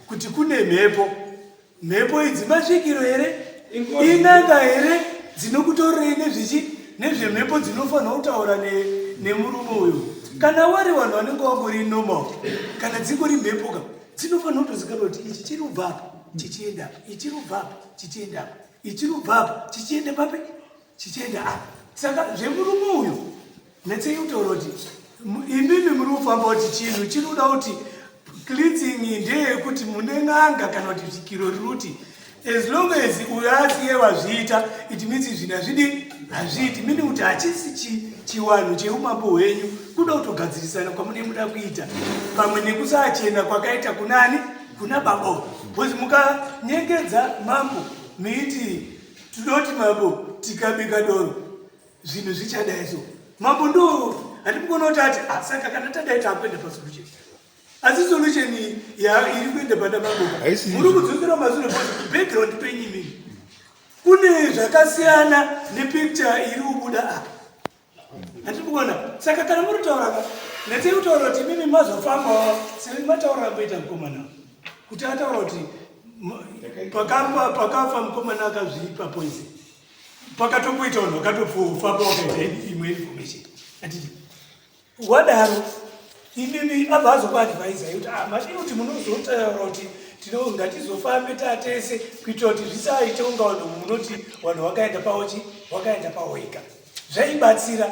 A: kuti kune mhepo. Mhepo idzi masvikiro here, inanga here dzinokutorerei nezvichi nezvemhepo dzinofanira kutaura nemurume uyu? Kana wari vanhu vanenge vangori normal, kana dzingori mhepo ka dzinofanira kutozikanwa kuti ichi chiri kubva apa chichienda apa, ichi chiri kubva apa chichienda apa, ichi chiri kubva apa chichienda papi, chichienda apa. Saka zvemurume uyu netsei kutaura kuti imimi muri kufamba kuti chinhu chiri kuda kuti cleansing ndeyekuti mune n'anga kana kuti zvikiro riri kuti as long as uyo asiye wazviita, it means zvinhu hazvidi hazviiti, meaning kuti hachisi chiwanhu cheumambo hwenyu. Kuda kutogadzirisana kwamune muda kuita pamwe nekusachena kwakaita kunani kuna baba, because mukanyengedza mambo meiti tinoti mambo tikabika doro zvinhu zvichadai, so mambo ndo handimukona kuti ati ah, saka kana tadai takuenda pasolution, asi solution iri kuenda pana mambo muri kudzokera masure background penyu imini kune zvakasiyana nepicture iri kubuda apa, handiri kuona. Saka kana muri kutaura ka netsei kutaura kuti imimi mazofambawo semataura amboita mukomana kuti ataura kuti pakafa mukomana akazvipa poison, pakatomboita vanhu vakatofamba wakaita imwe information, handiti? Wadaro imimi abva azokuadvaisai kuti ah, madii kuti munozotaura kuti tino ngatizofambe tatese kuitira kuti zvisaite kunga vanhu munoti vanhu vakaenda paochi vakaenda pawega, zvaibatsira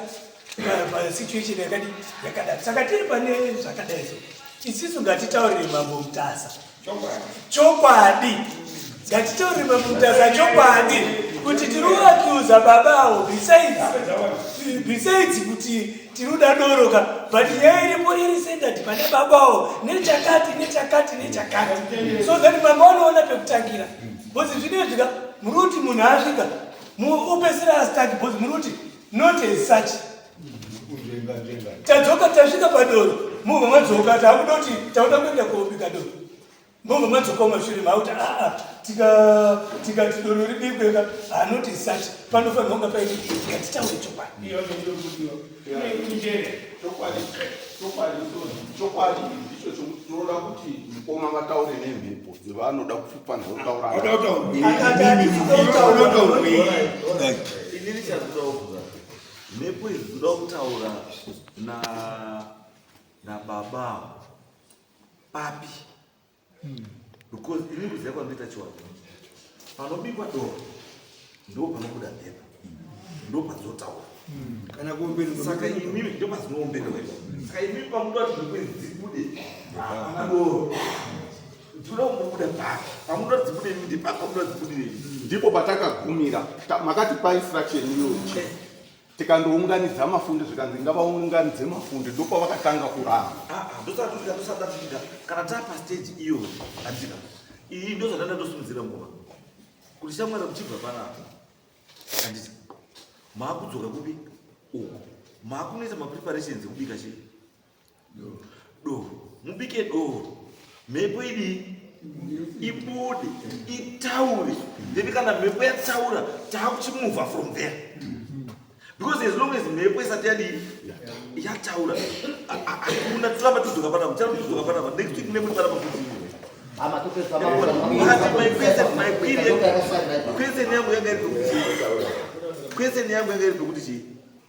A: pasituation yakadi yakadaro. Saka tiri pane zvakadai so isisu ngatitaurire Mambo Mutasa chokwadi, ngatitaurire Mambo Mutasa chokwadi kuti tiri kuakiuza baba avo besides kuti tiri kuda doro ka, but nyaya iripo iri centered pane baba avo nechakati nechakati nechakati, so that mambo anoona pekutangira, because zvinezvi ka muri kuti munhu asvika upesera astuck, because muri kuti not as such. Tadzoka tasvika padoro, mubva madzoka, takuda kuti takuda kuenda kobika doro, mubva madzoka mumashure makuti aa tikati doro ribikwe ka anoti such panofanirwa kunga paine, ngatitaure chokwadi.
G: Chokwadi ndicho chokuti tinoda kuti mukoma vataure nemhepo dzevanoda kufanira kutaura.
E: Inini chandinoda kubvunza, mhepo idzi dzinoda kutaura nababa papi? Because ini kuziva kwandoita chiwanhu, panobikwa doro ndo panobuda mhepo, ndo padzotaura.
H: Kana kuombererwa.
E: Saka imimi ndo padzinoombererwa. Saka imimi pamuda kuti mhepo idzi dzibude. dzibude hapana doro dzinoda kumbobuda papi pamunoda dzibude imi ndipapi pamunoda dzibudire imi
G: Ndipo patakagumira. Makatipa instruction iyoyo chief. Tikandounganidza mafundi zvikanzi ngavaunganidze mafundi ndopavakatanga kuramba.
E: Ah, ah, ndosati ndosati tichida kana tapa stage iyoyo handika iyi ndozvatanda ndosimudzira ngoma kuti shamwari muchibva panapa handiti maakudzoka kupi uko maakunoita mapreparations ekubika chii doro mubike doro mhepo idii ibude itaure then kana mhepo yataura taakuchimuvha from there because as long as mhepo isati yadii yataura hakuna toramba tidzoka panapa charamba tidzoka panapa next week nemuri panapa futi But my question, my query, question yangu yanga iri pekuti chii? Question yangu yanga iri pekuti chii?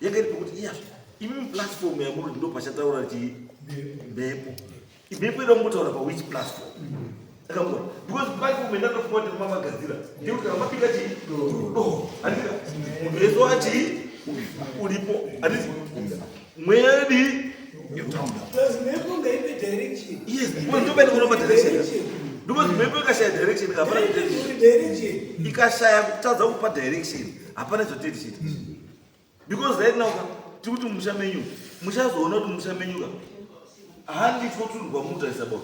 E: Yanga iri pekuti iya imi platform yamuri ndo pachataura chii? Mhepo. Mhepo inoda kumbotaura pa which platform? Akamboona. Because platform yandatofunga kuti mamagadzira ndekuti kana mapika chii? Do. Handiti? Munhu wese wachi uripo. Handiti? Mweya yedii?
A: Plus mhepo ngaipe direction.
E: Yes, because ndopaine kunopa direction. Because mhepo ikashaya direction hapana
A: Direction, direction.
E: Ikashaya kutadza kupa direction hapana zvotei tichiita. Because right now ka tiri kuti musha menyu muchazoona kuti musha menyu ka handitwo tunhu kwamunotarisa bo.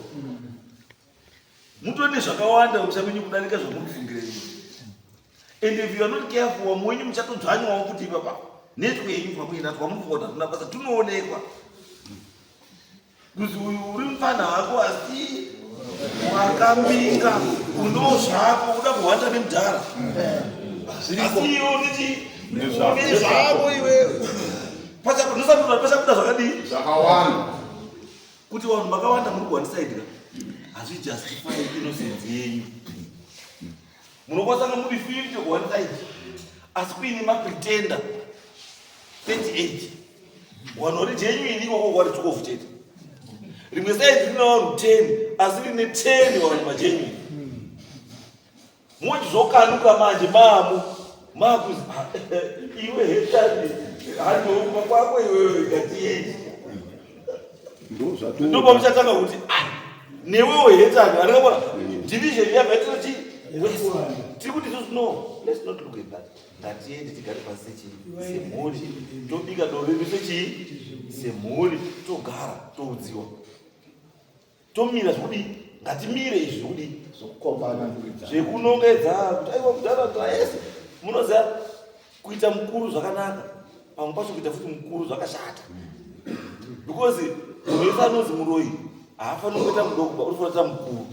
E: Mutone zvakawanda musha menyu kudarika zvamunofungira imi. And if you are not careful wamwe wenyu muchatodzvanywawo kuti ipapa netwenyu twamuinatwo kwamunofunga kuti hatuna basa tunoonekwa. Kuzi uyu uri mupfana wako asi wakambinga uno zvako uda kuhwanda nemudhara. Asi iwe uniti nezvako iwewe. Pachabuda pachabuda zvakadii?
G: Zvakawanda.
E: Kuti vanhu vakawanda muri kuhwandisa ka hazvijustify innocence yenyu. Munokwanisa kunge muri 50 ku one side asi kuine mapretender 38 vanhu vari genuine ikoko kwari 12 chete. Rimwe side rine vanhu 10 asi rine 10 vanhu magenuine. Mochizokanuka manje mamu makuzi iwe hetani handiwo kwako iwewe ngatiende. Ndopamuchatanga kuti ah, newewo hetani andikabona division yabva tinochi tiri kuti isusu no let's not look at that ngatiende tigare pasi sechii semhuri tobika doro redu sechii semhuri togara toudziwa tomira zvekudii ngatimire izvi zvekudii
D: Zvekukombana.
E: Zvekunongedza kuti aiwa kudhara taese munoziva kuita mukuru zvakanaka pamwe pacho kuita futi mukuru zvakashata because munhu wese anonzi muroyi haafaniri kuita mudoko ba unofanira kuita mukuru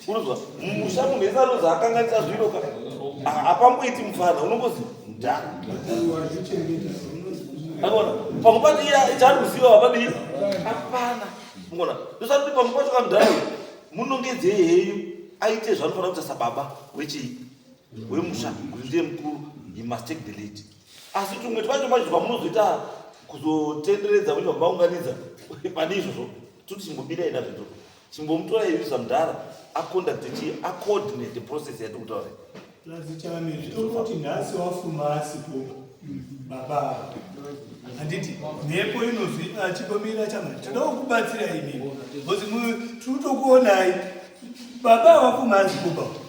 E: unozwa mumusha munhu wese anonzi akanganisa zviro ka hapamboiti mufana unongozi nda akaona pamwe pacho iye chaari kuziva hapadii hapana mukona ndosati kuti pamwe pacho kamudhara uyu munongedzei henyu aite zvaanofanira kuita sababa wechii wemusha kuti ndiye mukuru he must take the lead asi tumwe twacho manje twamunozoita kuzotenderedza kuti vamaunganidza pane izvozvo toti chimbobirai nazvo izvozvo chimbomutora izvi samudhara aconducte chii acoordinate the process yatiri kutaura
A: Plus chame zvitongoti nhasi wafuma asipo baba ava. Handiti mhepo inozwi achingomira chama toda kukubatsira imi because tiri kutokuonai baba wafuma asipo baba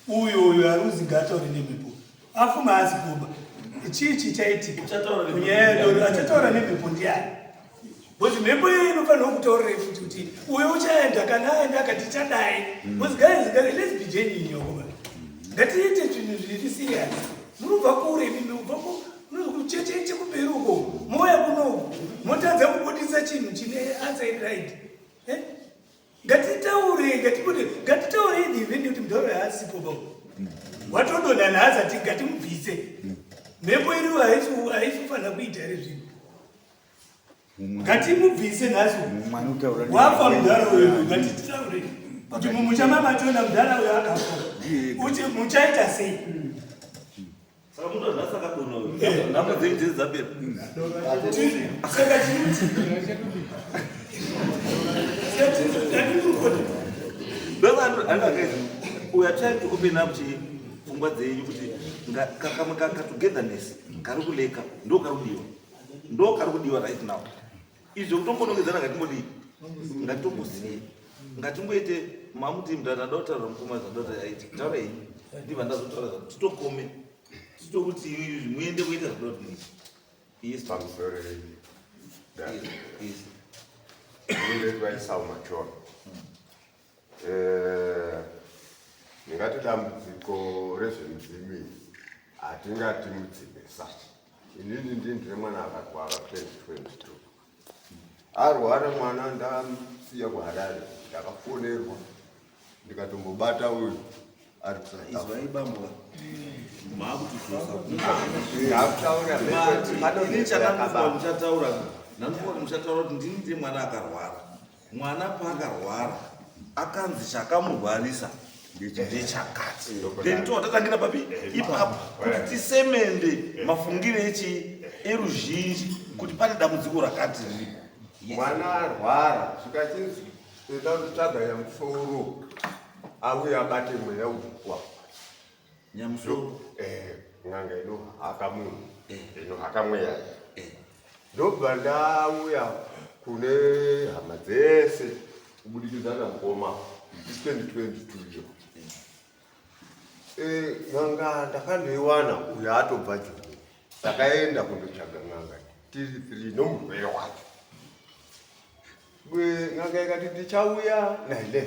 A: uyo uyo ari kuzi ngaataure nemhepo afuma asipo chii chichaitika kunyaya yedoro achataura nemhepo ndiani because mhepo iyoyo inofanirwa kutaurira futi kuti uyo uchaenda kana aenda akati chadai because guys guys let's be genuine yokoma ngatiite zvinhu zviri serious munobva kure imi mubva kuchecheche kumberi uko mouya kunoku motadza kubudisa chinhu chine answer iri right. Eh? Ngatitaure ngatibude ngatitaure even kuti mudhara haasipo ba watodonha nhasi ati ngatimubvise mhepo iriwo haisi kufanira kuita here zvinhu ngatimubvise nhasi wafa mudhara uyu ngatitaure kuti mumusha mamachona mudhara uyu akafa uchi muchaita sei.
E: Saka munhu nhasi akadonha uyu nhamo dzenyu dzese dzapera.
A: Saka chiuti
E: Ndosaka we are trying to open up chi pfungwa dzenyu kuti kamwe ka togetherness kari kuleka ndo kari kudiwa ndo kari kudiwa right now. Izvo kutombonongedzana ngatimbodii? Ngatimbosiye. Ngatimboite mamuti mndana ndoda kutaura mukoma zvandoda aiti. Taura henyu. Ndibva ndazotaura zvangu. Titokome. Titokuti muende kuita zvandoda kuti muite. Yes.
I: Pamusoro yenyu.
E: Yes. Yes.
I: Ndinoitwa Isau Machoro. Eh, ndingati dambudziko rezvemidzimu iyi hatingati mudzimisa. Inini ndini ndine mwana akarwara 2022. Arwara mwana ndamusiya kuHarare ndakafonerwa ndikatombobata uyu ari kuSouth
E: Izwai
I: Africa.
E: bambo. Maakutidzosa.
I: Ndakutaura
E: Ini chandakufunga muchataura ndandifunga kuti muchataura kuti ndini ndiye mwana akarwara. Mwana paakarwara akanzi chakamurwarisa ndechakati. Then tobva tatangira papi ipapo kuti tisemende mafungire echii eruzhinji kuti pane dambudziko rakati riripo. Yes.
I: Mwana arwara zvikachinzi enda kundotsvaga nyamusoro auye abate mweya ukwa.
E: Nyamusoro.
I: Eh, n'anga inohaka munhu
E: Eh.
I: inohaka mweya.
E: Eh.
I: Ndobva ndauya kune hama dzese kubudikidza namukoma 2022 iyo. Eh, n'anga ndakandoiwana uyo atobva Joni. Takaenda kundotsvaga n'anga tiri three nomurwere wacho. N'anga ikati ndichauya na 11.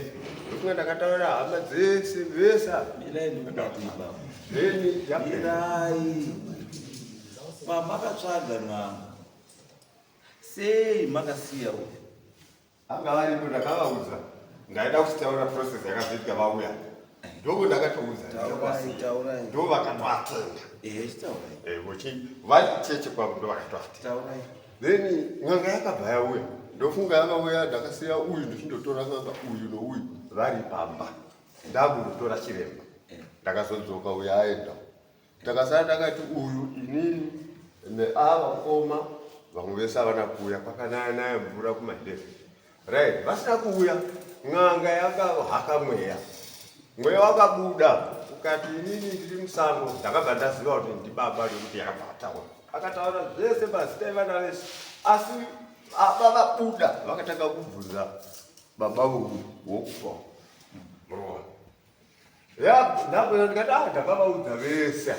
I: Ndofunga ndakataura hama dzese vese.
E: Mirai ndikubate baba.
I: Then yapera.
E: Mirai. Pamakatsvaga n'anga. Sei makasiya uyu?
I: Anga varipo ndakavaudza. Ndaida kuchitaura process yakazoitika vauya. Ndoko ndakatoudza.
E: Taurai, taurai.
I: Ndo vakatoatenda.
E: Ehe, chitaurai.
I: Eh, vochi vari cheche kwavo ndo vakatoatenda.
E: Taurai.
I: Then n'anga yakabva yauya. Ndofunga yakauya ndakasiya uyu ndichindotora n'anga uyu nouyu vari pamba. Ndakundotora chiremba. Ndakazodzoka uyu aenda. Takasara takati uyu inini neava koma vamwe vese havana kuuya kwakanaya naya mvura kuma 11. Right, vasina kuuya n'anga yakahaka mweya. Mweya wakabuda ukati inini ndiri musango. Ndakabva ndaziva kuti ndibaba nekuti yakabva ataura. Akataura zvese mazita evana vese. Asi baba vabuda vakatanga kubvunza baba uyu wokufa. Muroora. Ya, ndabona ndikati ah ndakavaudza vese.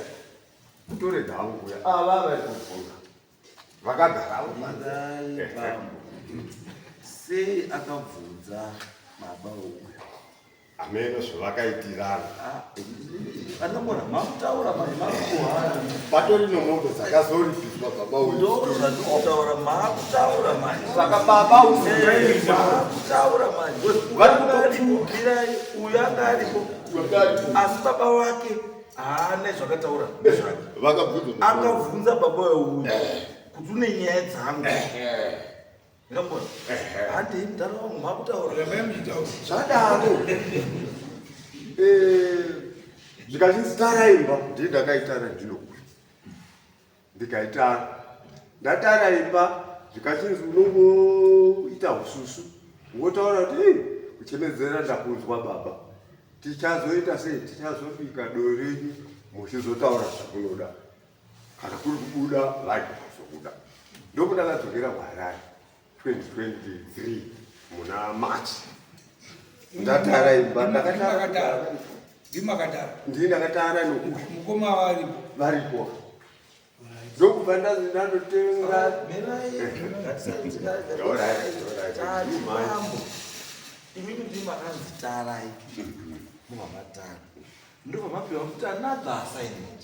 I: Kutorega hangu kuya. Ava vaitobvunza. Vakagara
E: Mirai bambo. Sei akabvunza baba uyu?
I: Ameno zvavakaitirana.
E: Andamona makutaura manje makuhara.
I: Patori nomombe dzakazoripiswa baba uyu.
E: Ndo zvandikutaura makutaura manje.
I: Saka baba uyu
E: Makutaura manje.
I: Vari
E: Mirai uyu anga aripo. Asi baba wake haana zvakataura nezvake.
I: Vakabvunza.
E: Akabvunza baba uyu kuti une nyaya dzangu. Ndikambona. Handei mudhara wangu makutaura.
H: Rambai muchitaura.
I: Zvadaro. Eh, zvikachinzi tara imba, ndini ndakaitara ndinokuya. Ndikaitara. Ndatara imba, zvikachinzi unongoita ususu. Wotaura kuti "Ei, kuchemedzera ndakunzwa baba. Tichazoita sei? Tichazobika doro renyu muchizotaura zvamunoda. Kana kuri kubuda, vanhu vazobuda. Ndopandakadzokera kuHarare 2023 muna March. Ndatara imba, ndakatara.
H: Ndimakatara. Ndimakatara.
I: Ndini ndakatara nokuyu
H: Mukoma varipo.
I: varipo. Ndokubva ndandotenga
E: Mirai.
I: Alright, alright.
E: Tati Imimi ndimi makanzi tarai. Mubva matara. Ndobva mapiwa kuti another assignment.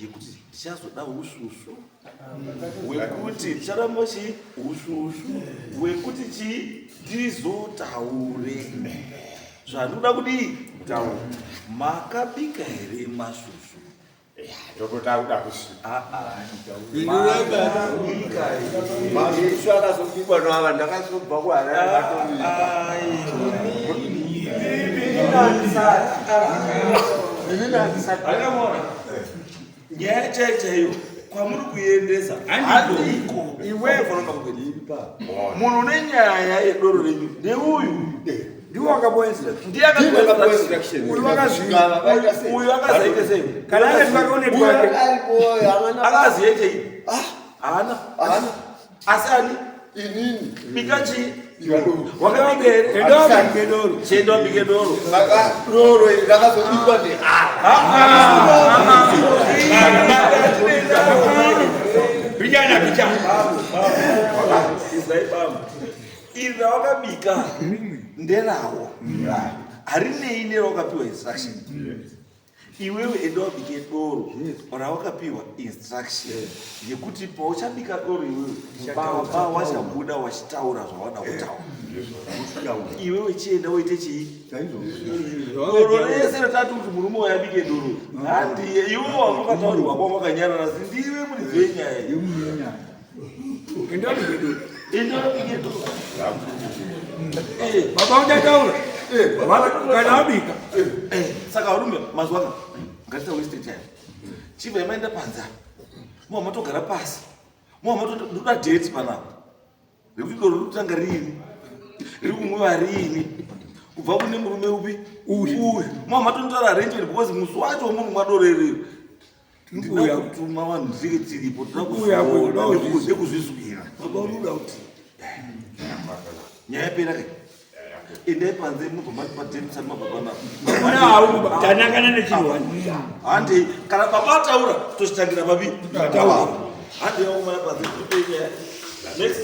E: Yekuti tichazoda usvusvu. Wekuti ticharamba chii usvusvu. Wekuti chii tizotaure. Zvandikuda kudii?
I: Taura.
E: Makabika here masvusvu?
I: Ndokuti kusvika.
E: Ah, ah. Makabika here?
I: Masvusvu akazobikwa noava ndakazobva kuHarare vatobika. Inini handisati.
E: Akamona. Nyaya chaiyo chaiyo kwamuri kuendesa handiko.
H: Iwewe.
E: Munhu une nyaya yedoro renyu ndeuyu.
H: Ndiwo wakapuwa instruction.
E: Ndiye akapuwa instruction.
H: Uyu wakazvika.
E: Uyu akazaite sei?
H: Kana ane twake une twake.
E: Akaziye chei? Haana. Asi ani?
I: Inini.
E: Bika chii?
I: Bika doro.
E: Wakabika here?
H: Enda wabike doro.
E: Chienda wabike doro.
I: Saka doro iri rakazobikwa
H: Bijana bijana.
E: Izai bambo. Iri rawakabika nderawo. Harinei nerawakapiwa instruction. Iwewe enda wabike doro rawakapiwa instruction yekuti pauchabika doro iwewe baba wachabuda wachitaura zvawada kutaura. Iwewe chienda woite chii? Doro rese ratati kuti murume wayabike doro handiye iwe wakataurirwa kwa wakanyarara si ndiwe muridzi wenyaya iyi.
H: Enda wabike doro.
E: Enda wabike doro.
H: Baba uchataura. Kana wabika.
E: Saka varume mazuva ano ngatisa waste time. Chibva maenda panze apa. Muva matogara pasi. Muva matoda date panapa. Rekuti doro rikutanga riini. Riri kumwiwa riini. Kubva kune murume upi? Uyu. Muva matonotaura arrangement because musi wacho wemunomwa doro iriri. Ndinoda kutuma vanhu tinenge tiripo toda kuzviona nekuzvizwira.
H: Baba unoda kuti
E: Nyaya yapera kai. Endai panze mubva matipa date musati mabva panapa.
H: Mwana hauba tanangana nechirwani.
E: Handei kana baba ataura tochitangira papi? Handei vakomana panze tipei nyaya. Next.